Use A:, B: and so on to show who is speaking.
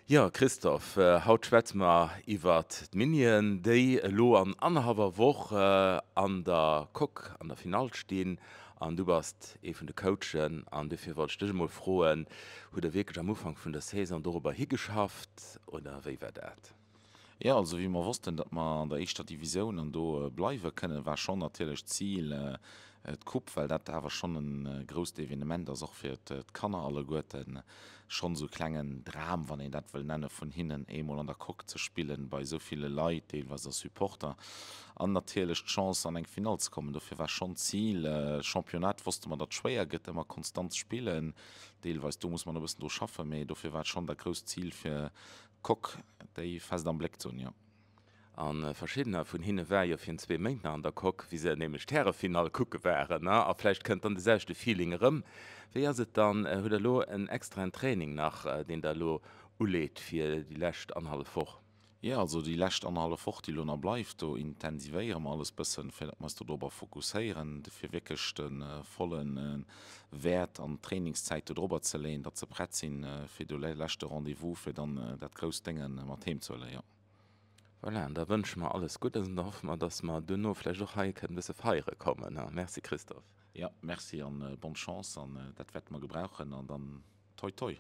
A: Jo Christophe, haut schwätze mer iwwert d'Minien, déi elo an annerhallwer Woch an der Coque an der Finall stinn. An du bass ee vun de Coachen an dofir wollt ech dech emol froen, hutt der wierklech am Ufank vun der Saison dorobber higeschafft oder wéi war dat?
B: Jo, also wéi mer wossten, datt mer an der éischter Divisioun an do bleiwe kënnen, war schonn natierlech d'Zil d'Coupe, well dat awer schonn e grousst Evenement ass, och fir d'Kanner alleguerten. Schonn esou e klengen Dram, wann een dat wëll nenne vun hinnen, eemol an der Coque ze spillen, bei esou ville Leit, deelweis a Supporter. An natierlech d'Chance an eng Finall ze kommen. Dofir war schonn d'Zil. Championnat wosste mer, datt et schwéier gëtt, ëmmer konstant ze spillen. Deelweis do muss mer nach e bëssen dru schaffen, mee dofir war et schonn dat grousst Zil fir Coque, déi fest am Bléck ze hunn, jo.
A: A verschiddener vun hinne ware jo virun zwee Méint nach an der Coque, wéi se nämlech d'Härefinall kucke waren. A vläicht kënnt dann de selwechte Feeling erëm. Wéi ass et dann, hutt der elo en extraen Training nach, deen der elo uleet fir déi lescht annerhallef Woch?
B: Jo, also déi lescht annerhallef Woch, déi elo nach bleift, do intensivéiere mer alles bëssen, fir datt mer eis do dorobber fokusséieren, fir wierklech de volle Wäert an d'Trainingszäit do drobber ze leeën, datt se prett sinn fir de leschte Rendez-vous, fir dann dat grousst Dénge mat heem ze huelen, jo.
A: Voilà, an da wënsche mer alles Guddes an da hoffe mer, datt mer duerno vläicht och hei kënnen e bësse feiere kommen. Merci Christophe.
B: Jo, merci an bonne Chance an dat wäerte mer gebrauchen an dann toi toi.